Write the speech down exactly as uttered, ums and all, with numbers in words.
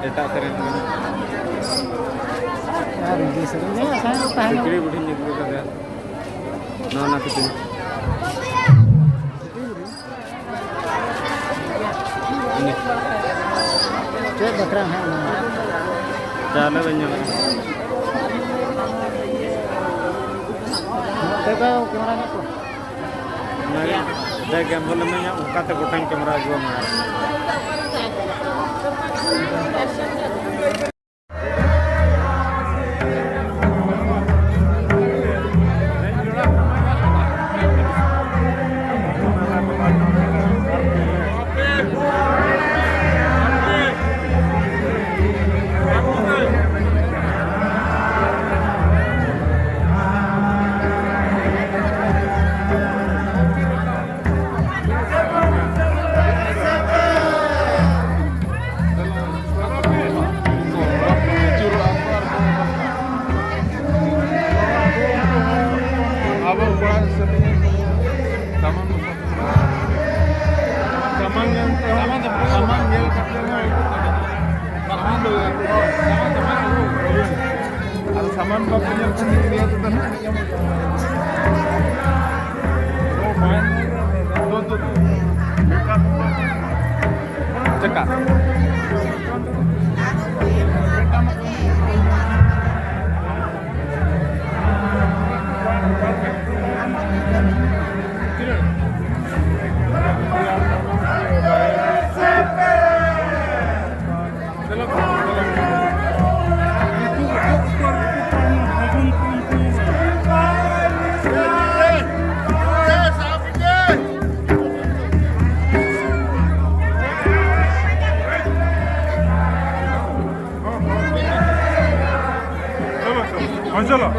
ᱮᱴᱟᱜ ᱥᱮᱨᱮᱧ ᱢᱮᱱᱟᱜᱼᱟ᱾ ᱟᱨ ᱤᱭᱟᱹ ᱥᱮᱨᱮᱧ ᱦᱚᱸ ᱟᱥᱟᱭ ᱛᱟᱦᱮᱱᱟ᱾ ᱥᱤᱠᱲᱤ ᱵᱩᱰᱷᱤᱧ ᱟᱹᱜᱩ ᱠᱟᱫᱟ᱾ ᱱᱚᱣᱟ ᱱᱟ ᱠᱤᱛᱤᱧ᱾ ᱪᱮᱫ ᱵᱟᱠᱷᱨᱟ ᱦᱟᱸᱜ ᱱᱚᱣᱟ? ᱪᱟᱣᱞᱮ ᱵᱟᱹᱧ ᱧᱟᱢ ᱮᱫᱟ᱾ ᱱᱚᱛᱮ ᱫᱚ ᱠᱮᱢᱮᱨᱟ ᱧᱚᱜ ᱠᱚ᱾ ᱚᱱᱟᱜᱮ ᱡᱟ ᱜᱮᱢᱵᱚᱞ ᱮᱢᱟᱹᱧᱟ, ᱚᱱᱠᱟᱛᱮ ᱜᱚᱴᱟᱧ ᱠᱮᱢᱮᱨᱟ ᱟᱹᱜᱩ ᱟᱢᱟ᱾ ᱟᱵᱚ ᱠᱚᱲᱟ ᱥᱟᱢᱟᱱ ᱥᱟᱢᱟᱱ ᱧᱮᱞ ᱛᱮᱦᱚᱸ, ᱥᱟᱢᱟᱱ ᱧᱮᱞ ᱠᱟᱛᱮ ᱦᱚᱸ, ᱥᱟᱢᱟᱱ ᱫᱚ ᱟᱫᱚ ᱥᱟᱢᱟᱱ ᱵᱟᱯᱮ ᱧᱮᱞ ᱠᱷᱟᱱ ᱱᱤᱭᱟᱹ ᱛᱮᱫᱚ ᱱᱟᱦᱟᱜ ᱧᱟᱢᱚᱜ ᱠᱟᱱᱟ᱾ ᱪᱮᱠᱟ? ᱦᱳᱭ, ᱪᱚᱞᱚ᱾